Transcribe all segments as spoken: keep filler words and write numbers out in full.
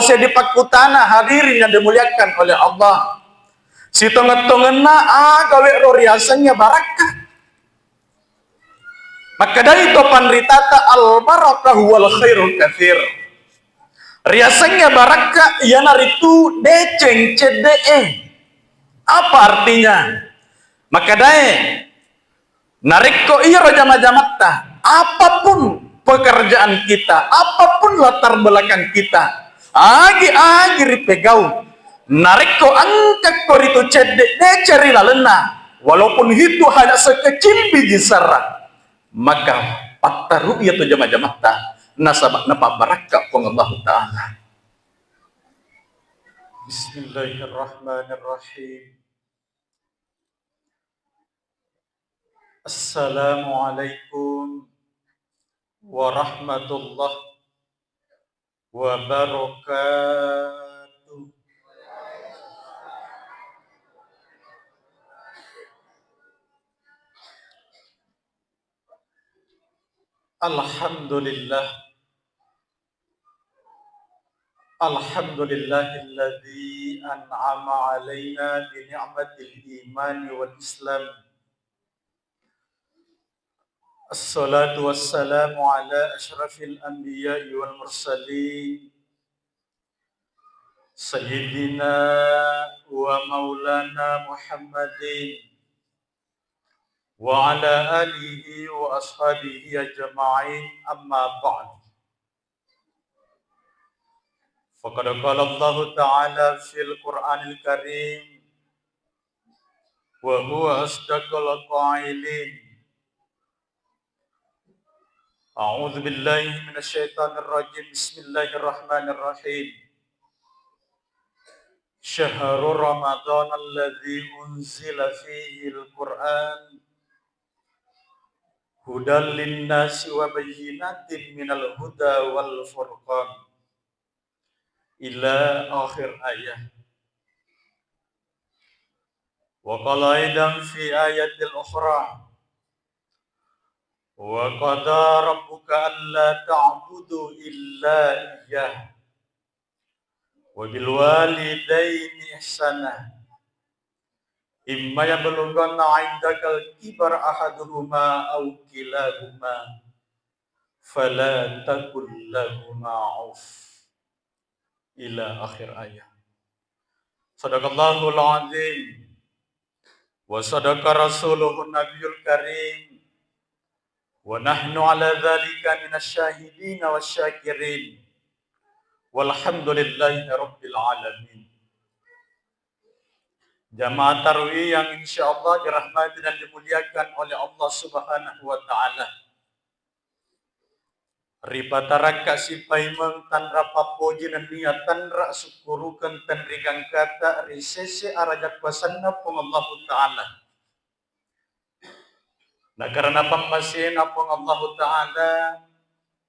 seddi pakkutana, hadirin yang dimuliakan oleh Allah. Sitongeng-tongenna aga we'ro riasengnge barakka. Makkedai to panritata, al-barakah wal khairul katsir. Riasengnge barakka iyanaritu deceng cedde'e. Apa artinya? Makkedae, narekko iyaro jama-jamatta, apapun pekerjaan kita, apapun latar belakang kita, agi-agi ripegau, narekko engkakko ritu cedde' deceng ri lalenna, walaupun itu hanya sekecil biji zarrah, maka pattaru'i iyatu jama-jamatta, nasaba napabbarakka Puang Allahu Ta'ala. Bismillahirrahmanirrahim. Assalamualaikum warahmatullahi wabarakatuh. Alhamdulillah. Alhamdulillahilladzi an'ama alaina bi ni'matil imani wal islam. Assalatu wassalamu ala asyrafil anbiya'i wal mursalin, sayyidina wa maulana Muhammadin wa ala alihi wa ashabihi ajma'in, amma ba'd. Faqad qala Allahu ta'ala fil Qur'anil Karim, wa huwa asdaqul qailin. A'udzu billahi minasy syaithanir rajim. Bismillahirrahmanirrahim. Syahru Ramadan alladzi unzila fihil Qur'an hudal linnasi wa bayyinatin minal huda wal furqan. Ila akhir ayah. Wa qala aidan fi ayatil ukhra, wa qada rabbuka alla ta'budu illa iyyah, wa bil walidaini ihsana, imma yablughanna indakal kibara ahaduhuma aw kilahuma, fala taqul lahuma uff. Ila akhir ayat. Sadaqallahul azim. Wa sadaqa rasuluhun nabiyul karim. Wa nahnu ala dzalika minasy syahidina wasy syakirin. Walhamdulillahi rabbil alamin. Jamaah tarwih yang insyaallah dirahmati dan dimuliakan oleh Allah Subhanahu wa taala. Ripatarakka sipaimeng tanra pappoji nennia tanra sukkurukeng tenrigangkata ri sese araja kuasanna Puang Allahu Ta'ala. Na karena pammasena Puang Allahu Ta'ala,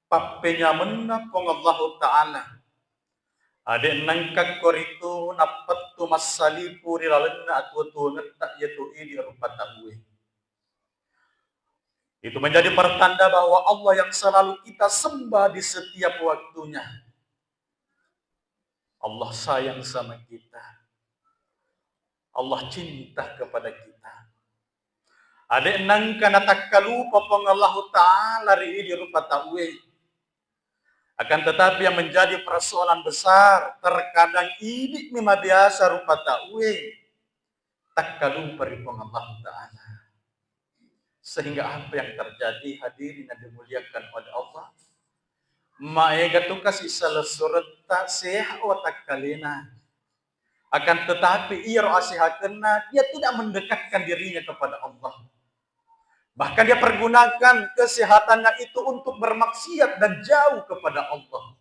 pappenyamenna Puang Allahu Ta'ala, ade' nengka koritu nappettu massalipu ri lalenna atuo-tuongetta, iyatu idi rupa tauwe. Itu menjadi pertanda bahwa Allah yang selalu kita sembah di setiap waktunya. Allah sayang sama kita. Allah cinta kepada kita. Ade' nengka natakkalupa Puang Allahu Ta'ala ri idi rupa tauwe. Akan tetapi yang menjadi persoalan besar, terkadang idi'mi mabiasa rupa tauwe takkalupa ri Puang Allahu Ta'ala. Sehingga apa yang terjadi, hadirin yang dimuliakan oleh Allah? Maega tu kasi' silessuretta sehat watakkalena. Akan tetapi iyaro asehakenna, dia tidak mendekatkan dirinya kepada Allah. Bahkan dia pergunakan kesehatannya itu untuk bermaksiat dan jauh kepada Allah.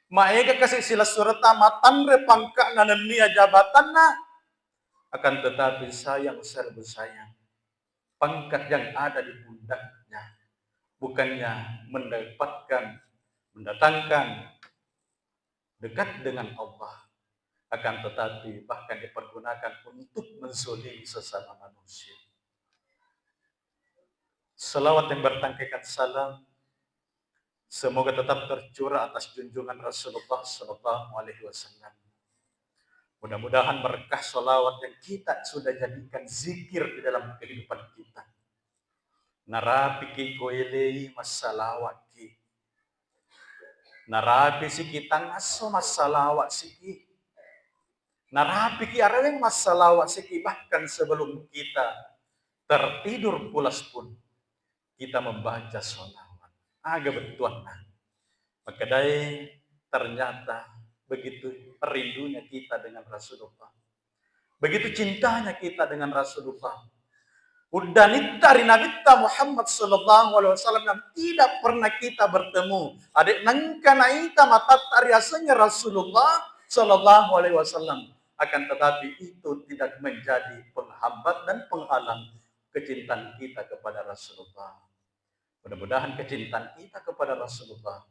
Maega kasi' silessuretta matanre pangka'na nennia jabatanna, akan tetapi sayang serba sayang, pangkat yang ada di pundaknya bukannya mendapatkan, mendatangkan dekat dengan Allah, akan tetapi bahkan dipergunakan untuk menzolimi sesama manusia. Salawat yang bertangkaikan salam Semoga tetap tercurah atas junjungan Rasulullah sallallahu alaihi wasallam. Mudah-mudahan berkah salawat yang kita sudah jadikan zikir di dalam kehidupan kita. Narapiki ko elei massalawakki. Narapisi ki tangasso massalawat siki. Narapiki areweng massalawat siki, bahkan sebelum kita tertidur pulas pun kita membaca salawat. Aga bettuanna. Makkedai, ternyata begitu rindunya kita dengan Rasulullah. Begitu cintanya kita dengan Rasulullah. Uddanitta ri Nabitta Muhammad sallallahu alaihi wasallam yang tidak pernah kita bertemu. Adek nengka naita matatta riasengnge Rasulullah sallallahu alaihi wasallam. Akan tetapi itu tidak menjadi penghambat dan penghalang kecintaan kita kepada Rasulullah. Mudah-mudahan kecintaan kita kepada Rasulullah,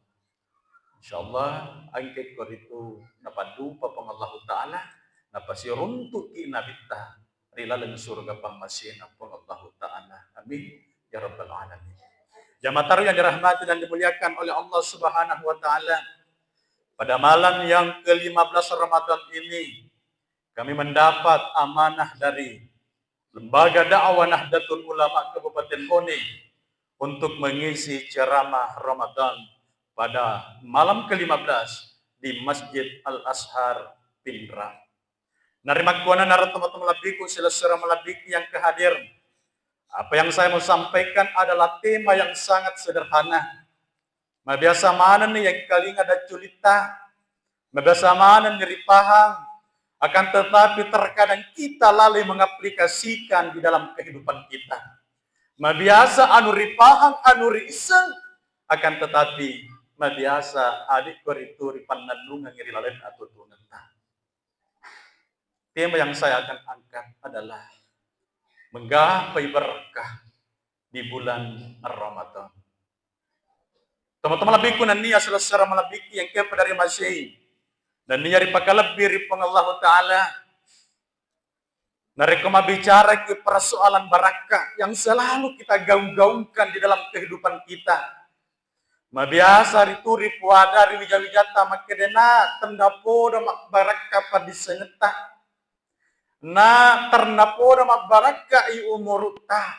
insyaallah, engka ko ritu napaddupa Puang Allahu Ta'ala, napasiruntuki Nabitta ri laleng surga pammasena Puang Allahu Ta'ala. Amin ya rabbal alamin. Jamaah tarwih yang dirahmati dan dimuliakan oleh Allah Subhanahu wa Ta'ala, pada malam yang kelima belas Ramadan ini, kami mendapat amanah dari Lembaga Dakwah Nahdlatul Ulama Kabupaten Bone untuk mengisi ceramah Ramadan pada malam kelima belas di Masjid Al-Azhar Pinrang. Narimakkuannanaro tomatoa malebbiku, silessureng malebbiku yang kehadir. Apa yang saya mau sampaikan adalah tema yang sangat sederhana. Mabiasa manenni yengkalinga dacculitta, mabiasa manenni ripahang, akan tetapi terkadang kita lalai mengaplikasikan di dalam kehidupan kita. Mabiasa anu ripahang, anu riisseng, akan tetapi mabiasa adekko ritu ripannennungengngi ri laleng atuo-tuongetta. Tema yang saya akan angkat adalah menggapai berkah di bulan Ramadan. Tomatoa malebbiku nennia silessureng malebbiki yang kepada ri masei, nennia ripakalebbi ri Puang Allahu Ta'ala. Narekko mabbicaraki persoalan barakka yang selalu kita gaung-gaungkan di dalam kehidupan kita, mabiasa ritu ripuada ri wija-wijatta makkedana tennapodo mabbarakka paddissengetta, na tennapodo mabbarakkai umurutta,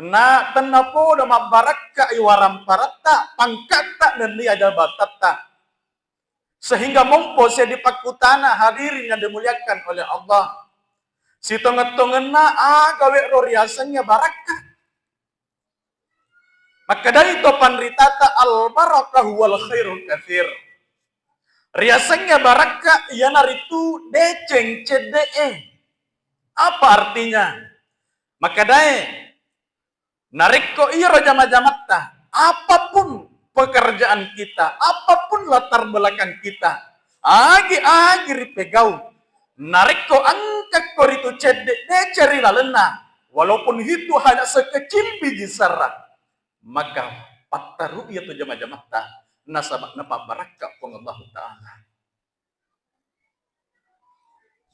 na tennapodo mabbarakkai waramparatta, pangkatta nennia jabatatta. Sehingga mompo seddi pakkutana, hadirin yang dimuliakan oleh Allah. Sitongeng-tongenna aga we'ro riasengnge barakka? Makkedai to panritata, al-barakah wal khairul katsir. Riasengnge barakka iyanaritu deceng cedde'e. Apa artinya? Makkedai, narekko iyaro jama-jamatta, apapun pekerjaan kita, apapun latar belakang kita, agi-agi ripegau, narekko engkakko ritu cedde' deceng ri lalenna, walaupun itu hanya sekecil biji zarrah, maka patterui iyatu jama-jamatta, nasaba napabbarakka Puang Allahu Ta'ala.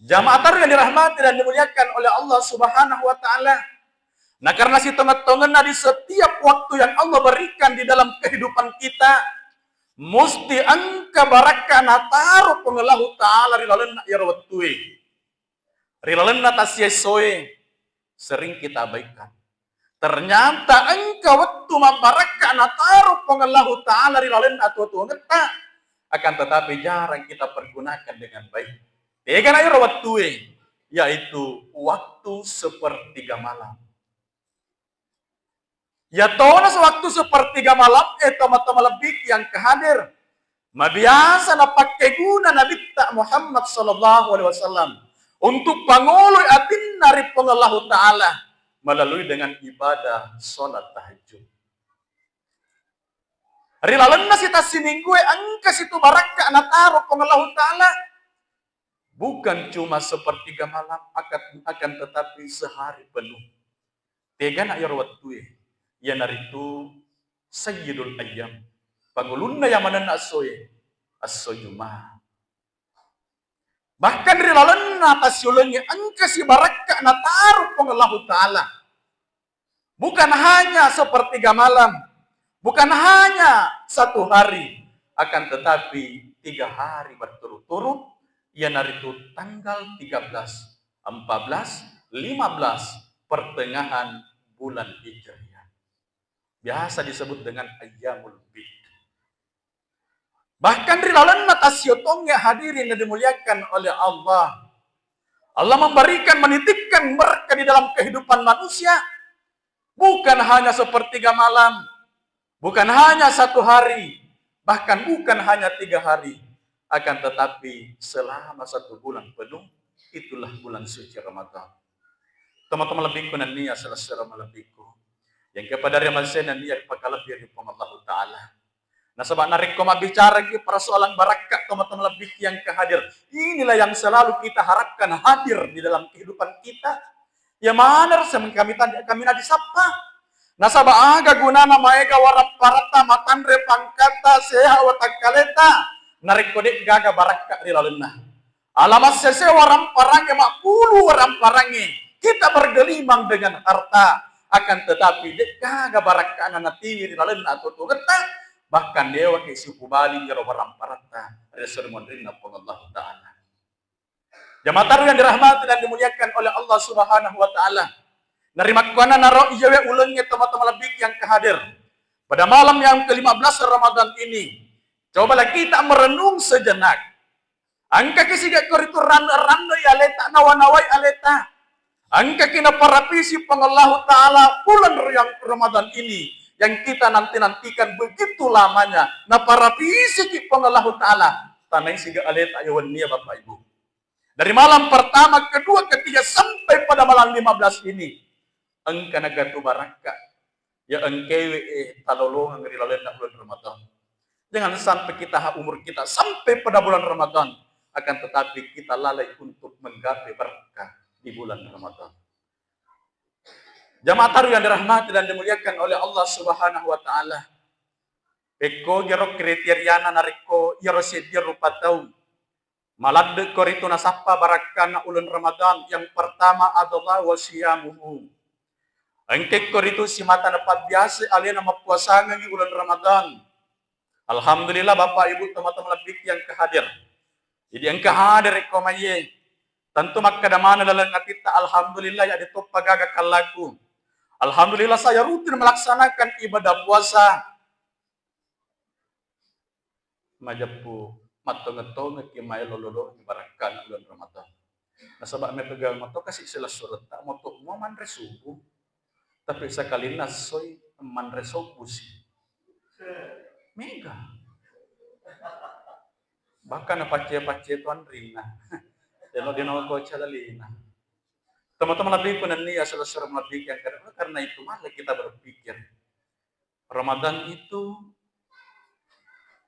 Jamaah tarwih yang dirahmati dan dimuliakan oleh Allah Subhanahu wa Ta'ala. Nah, karena sitongeng-tongenna di setiap waktu yang Allah berikan di dalam kehidupan kita, musti engka barakka nataro Puang Allahu Ta'ala ri lalenna iyaro wettue. Ri lalenna tassiesoe sering kita abaikan. Ternyata engka wettu mabbarakka nataro Puang Allahu Ta'ala ri lalenna atuo-tuongetta, akan tetapi jarang kita pergunakan dengan baik. Tegana iyaro wettue, yaitu waktu sepertiga malam. Yatona sewaktu sepertiga malam, eh, tomatoa malebbiku yang kehadir, mabiasa napakkeguna Nabitta Muhammad sallallahu alaihi wasallam untuk pangoloi atinna ri Puang Allahu Ta'ala melalui dengan ibadah salat tahajud. Ri lalenna sitassiminggue engka situ barakka nataro Puang Allahu Ta'ala, bukan cuma sepertiga malam, akan, akan tetapi sehari penuh. Tegana iyaro wettue, iyanaritu sayyidul ayyam, pangulunna yamanenna essoe, esso Juma. Bahkan ri lalenna tassiulengnge engka sibarakka nataro Puang Allahu Ta'ala. Bukan hanya sepertiga malam, Bukan hanya satu hari, akan tetapi tiga hari berturut-turut, iyanaritu tanggal tiga belas, empat belas, lima belas, pertengahan bulan Hijriah. Biasa disebut dengan ayyamul bid. Bahkan ri lalenna tassiyotongngé, hadirin yang dimuliakan oleh Allah, Allah memberikan, menitipkan berkah di dalam kehidupan manusia. Bukan hanya sepertiga malam, bukan hanya satu hari, bahkan bukan hanya tiga hari, akan tetapi selama satu bulan penuh, itulah bulan suci Ramadan. Teman-teman lebbiku nennia selesai malebbiku. Yang kepada remaja nennia dipakalebbi ri Puang Allahu Ta'ala. Nasaba narekko mabbicaraki persoalan barakka, teman-teman lebbiku yang kehadir, inilah yang selalu kita harapkan hadir di dalam kehidupan kita. Ya maneng kami tadi, kami nadisappa. Nasaba aga gunana maega waramparatta, matanre pangkatta, seha watakkaleta, narekko de'gaga barakka ri lalenna. Ala massese waramparangnge, mabbulu waramparangnge. Kita bergelimang dengan harta, akan tetapi de'gaga barakka'na natiwi ri lalenna atuo-tuongetta, bahkan dewaki sipubali iyaro waramparatta ri esso ri monrinna Puang Allahu Ta'ala. Jamaah tarwih yang dirahmati dan dimuliakan oleh Allah Subhanahu wa Ta'ala. Narimakkuannanaro iyawe ulengnge, teman-teman lebbiku yang kehadir. Pada malam yang kelima belas Ramadan ini, cobalah kita merenung sejenak. Engkaki siga koritu ranno-rannoi aleta, nawa-nawai aleta. Engkaki naparapisi Puang Allahu Ta'ala bulan yang Ramadan ini yang kita nanti-nantikan begitu lamanya. Naparapisiki Puang Allahu Ta'ala. Tanai siga aleta ya wennia, Bapak Ibu. Dari malam pertama, kedua, ketiga, sampai pada malam lima belas ini, engka nagatu barakka. Ya engkewe, eh, talolongeng ri lalenna bulan Ramadan. Jangan sampai kita ha-, umur kita sampai pada bulan Ramadan, akan tetapi kita lalai untuk menggapai berkah di bulan Ramadan. Jamaah tarwih yang dirahmati dan dimuliakan oleh Allah Subhanahu wa Ta'ala. Pekko gero kriteriana narekko iyaro seddi rupa tau maladde' ko ritu nasappa barakkana uleng Ramadan, yang pertama adalah wasiyamuhu. Engke ko ritu simata napabbiasa alena mappuasangengngi uleng Ramadan. Alhamdulillah, Bapak Ibu, teman-teman lebbiku yang kehadir. Jadi engka hadir ko maiye, tentu makkeda maneng laleng atitta, "Alhamdulillah, ya de toppa gaga kallaku. Alhamdulillah, saya rutin melaksanakan ibadah puasa." Majeppu mattongeng-tongengki maelo lolongi barakkana uleng Ramadan. Nasaba mepegawai mato kasi silessuretta, moto mua manre subuh. Tapi sakalinna essoi manre sobbusi. Mega. Bahkan napacce-pacce tu anrinna. Deno-deno ko calalina. Teman-teman lebbiku nennia silessureng lebbiku yang kedua, karena itu mari kita berpikir. Ramadan itu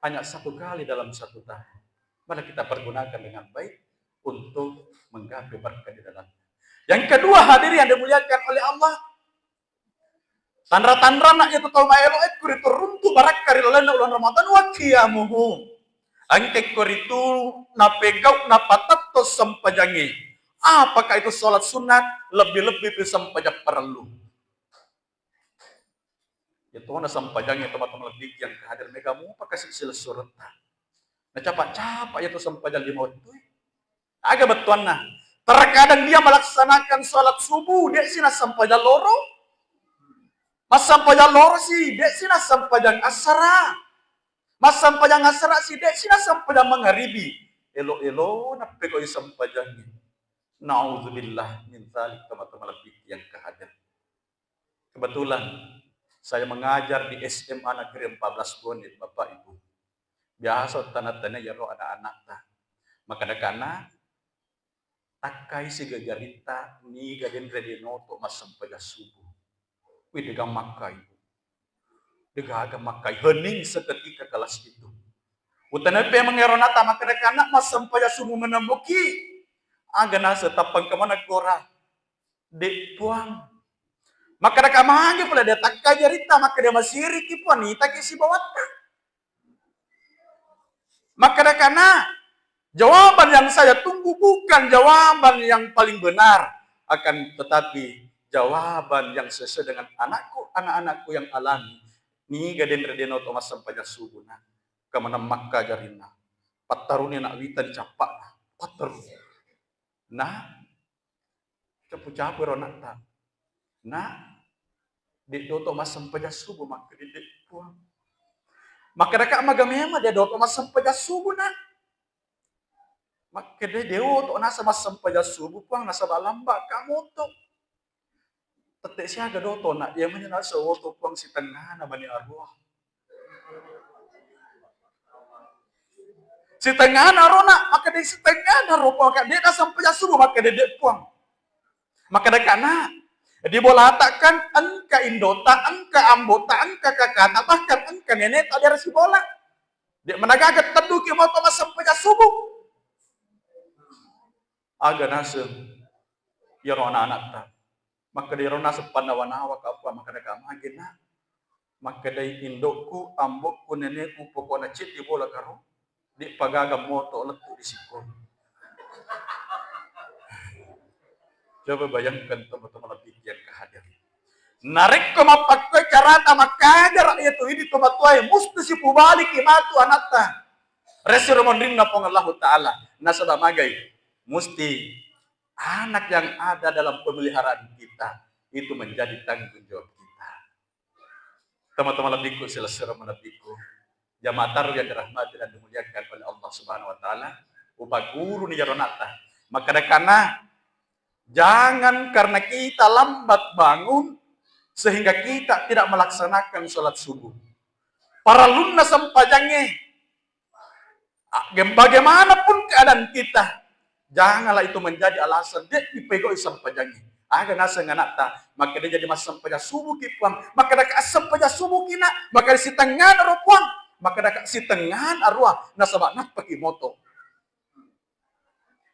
hanya satu kali dalam satu tahun. Mari kita pergunakan dengan baik untuk menggapai berkah di dalamnya. Yang kedua, hadirin yang dimuliakan oleh Allah, tanra-tanrana itu tau maelo e kuri turuntu barakka ri lalenna uleng Ramadan, wa qiyamuhu. Engke koritu napegau, napatetto sempajangnge. Apakah itu salat sunat? Lebih-lebih pi sempajang parellu. Yatona sempajangnge, teman-teman lebbiku yang kehadir, mega mupa kasi silessuretta. Nacapa-capa yatu sempajang lima wettu. Aga bettuanna? Terkadang dia melaksanakan salat subuh, de' si nassempajang loro. Massempajang loro si, de' si nassempajang assara. Massempajang assara si, de' si nassempajang mangaribi. Elo-elo nappegau sempajangnge. Naudzubillah min dzalik, teman-teman lebbiku yang kehadir. Kebetulan saya mengajar di S M A Negeri empat belas Bone, Bapak Ibu. Biasa tana-tana yaro anak-anakta. Makkeda-kana, "Takkai siga jaritta, niga denre de noto massempajang subuh." Wih, degaga makkai. Degaga makkai. Hening seketika kelas itu. Utanai pemeng ero nata, makkeda-kana, "Massempajang subuh menemmuki." Aga naseng tappang kemana gora? De' Puang. Makkeda-kana magi pole de' takkai jaritta, makkeda masiriki Puang, nitaki sibawatta. Makkeda-kana, jawaban yang saya tunggu bukan jawaban yang paling benar, akan tetapi jawaban yang sesuai dengan anakku, anak-anakku yang alami. Niga denre deno to massempajang subuh, Nak? Kamaneng makka jarinna. Pattaruni anak wita dicappa'na. Pattaruni. Nak, capu-capu ero anatta. Nak, de' doto massempajang subuh, makkeda de' Puang. Makkedaka maga memang de' doto massempajang subuh, Nak. Makkeda de' oto nasa massempajang subuh, Puang, nasaba lamba' ka moto. Tette siaga doto, Nak, iya mani nasa oto, Puang, sitengngana bani arwah. Sitengngana ro, Nak, makkeda sitengngana ro, Puang, makkeda de' nassempajang subuh, makkeda de' Puang. Makkedaka, Nak, di bolata kan engka indota, engka ambota, engka kakata, bahkan engka neneta diareng sibola. De' managaga tedduki moto massempajang subuh. Aga naseng iyaro ana'-ana'ta. Makkeda iyaro naseng pannawa-nawa ka, Puang, makkedaka magi, Nak? Makkedai indokku, ambokku, nenekku, pokokna ceddi bola karo, de' pagaga moto lettu di sikko. Coba bayangkan teman-teman lebih yang kehadir. Narekko mappakkoi carata makkajara iya tu idi tomatoae, musti sipubaliki matu anatta. Resiro monrinna Puang Allahu Ta'ala. Nasaba magai, musti anak yang ada dalam pemeliharaan kita itu menjadi tanggung jawab kita. Teman-teman lebihku, silessureng malebbiku, jamaah tarwih yang dirahmati dan dimuliakan oleh Allah Subhanahu wa Ta'ala, upaguruni iyaro anatta. Makkedakana, jangan karena kita lambat bangun sehingga kita tidak melaksanakan sholat subuh. Parellunna sempajangnge. Ah, gem-, bagaimanapun keadaan kita, janganlah itu menjadi alasan, de' dipegau'i sempajangnge. Aga naseng anatta, makkeda jadi massempajang subuhki, Puang, makkeda ka assempajang subuhki, Nak, makkeda sitengngana ro, Puang, makkeda ka sitengngana ro, nasaba nappaki moto.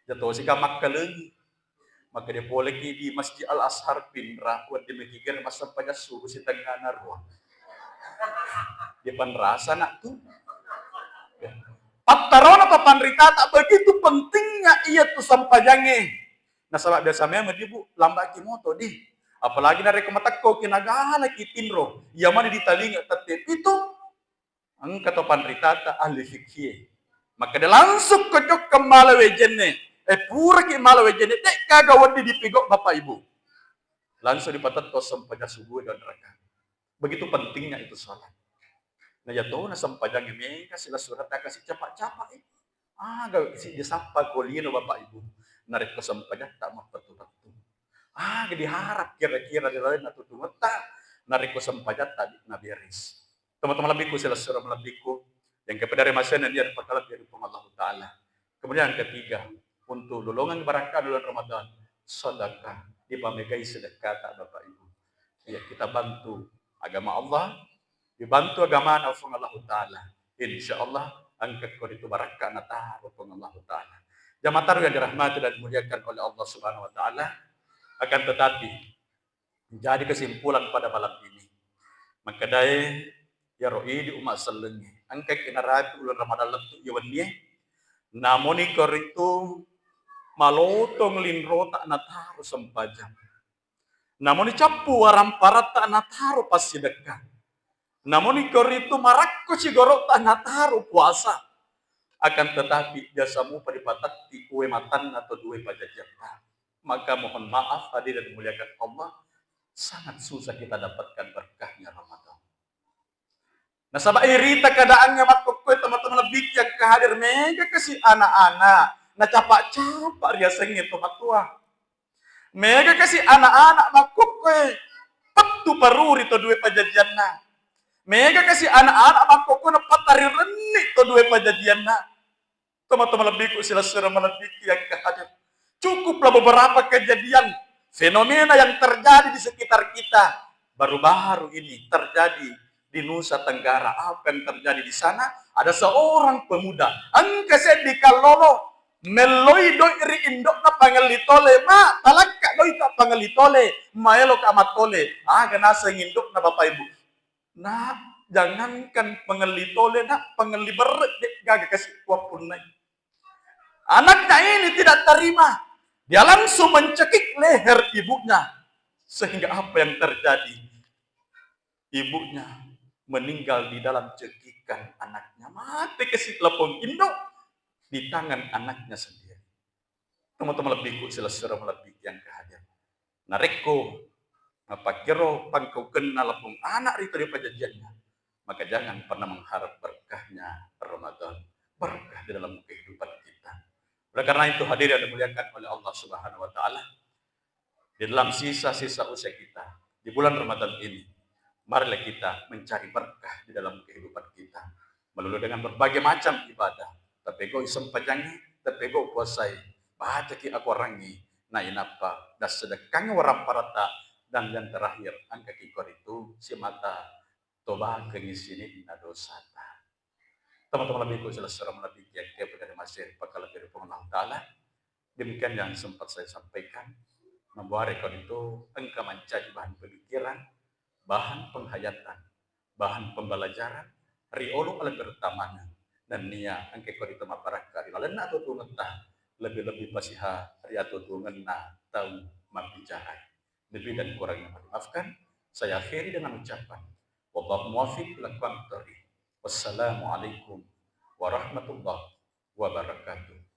Jatosi ka makkalengi. Makkeda poleki di Masjid Al Azhar Pinrang, wedding mekigere massempajang subuh sitengngana ro. Dia panrasa, Nak, tu. Pattarona to panritata, begitu pentingnya iya tu sempajangnge. Nasaba biasa memang di, Bu, lambaki moto di. Apalagi narekko matekkoki nagalaki tinro, iya mani ditalinga tette pitu. Engka to panritata ahli fikih. Makkeda langsung ko jokka mala wejenne. Eh, puraki mala wejenne, de' gaga wedding dipigau Bapak Ibu. Langsung dipatetto sempajang subuh dua rakaat. Begitu pentingnya itu sholat. Nah, iya tona sempajangnge mega silessureng kasi capa-capa, eh. Aga si disappa ko lino Bapak Ibu. Narekko sempajatta mappettu-pettu. Aga diharap kira-kira di lalenna tutungetta narekko sempajatta naberes. Teman-teman lebihku, silessureng malebbiku, yang kepada masena dia pakalebbi ri Puang Allahu Ta'ala. Kemudian yang ketiga, untuk lolongang barakka bulan Ramadan, sedekah, dipamegai sedekah tak Bapak Ibu. Ya, kita bantu agama Allah, dibantu agamana Puang Allahu Ta'ala. Insya Allah, engka ko ritu barakka nataro Puang Allahu Ta'ala. Jamaah tarwih yang dirahmati dan dimuliakan oleh Allah Subhanahu wa Ta'ala, akan tetapi, jadi kesimpulan pada malam ini, makkedae iyaro idi umma sellengnge, engkaki narapi uleng Ramadan lettu iya wennie, namoni ko ritu malotong linrota nataro sempajang. Namoni cappu waramparatta nataro passidekka. Namoni ko ritu marakko cigorotta nataro puasa. Akan tetapi, biasa mupa dipatatti uwe matanna to duwe pajajiatta. Maka mohon maaf, hadirin dimuliakan Allah, sangat susah kita dapatkan berkahnya Ramadan. Nasaba irita keadaangnge makkokkoe teman-teman lebih yang kehadir, mega kasi anak-anak nacapa-capa riasengnge tomatoa. Mega kasi anak-anak makkokkoe pettu paruri to duwe pajajianna. Mega kasi anak-anak makkokkoe napatari renni to duwe pajajianna. Teman-teman lebihku, silessureng malebbiki yang kehadir. Cukuplah beberapa kejadian, fenomena yang terjadi di sekitar kita. Baru-baru ini terjadi di Nusa Tenggara. Apa yang terjadi di sana? Ada seorang pemuda, engka seddi kallolo, melloi doi ri indokna pangelli tole, "Ma, talakka doi ta pangelli tole, maelo ka mattole." Aga naseng indokna, Bapak Ibu? Nak, jangankan pangelli tole, Nak, pangelli berre' de' gaga kasi kuappunnai. Anaknya ini tidak terima. Dia langsung mencekik leher ibunya. Sehingga apa yang terjadi? Ibunya meninggal di dalam cekikan anaknya, mate kasi lapong induk di tangan anaknya sendiri. Teman-teman lebihku silessureng malebbi yang kehadir. Narekko mapakkiro pangkaukenna lapong anak ri tau pajajianna, maka jangan pernah mengharap berkahnya Ramadan, berkah di dalam kehidupan kita. Oleh karena itu, hadirin yang dimuliakan oleh Allah Subhanahu wa Ta'ala, di dalam sisa-sisa usia kita di bulan Ramadan ini, marilah kita mencari berkah di dalam kehidupan kita melalui dengan berbagai macam ibadah. Tapegoi sempajangi, tapegoi puasai, bacaki akorangi, nainappa dassedekkangi warang parata, dan yang terakhir engkaki koritu simata tobakengi sininna dosata. Teman-teman lebihku silessureng malebbi yang kepada masih pakalebbi Puang Allah Ta'ala. Demikian yang sempat saya sampaikan. Nabuare kau itu engka mancaji bahan pemikiran, bahan penghayatan, bahan pembelajaran ri olo ale bertamana. Dan nia engka kau itu mabarakka ri lalenna atuo-tuongetta, lebih-lebih pasiha ri atuo-tuongenna tau mabbicara. Lebih dan kurangnya mohon dimaafkan. Saya akhiri dengan ucapan, wallahu muwaffiq ila aqwamit thoriq. Wassalamualaikum warahmatullahi wabarakatuh.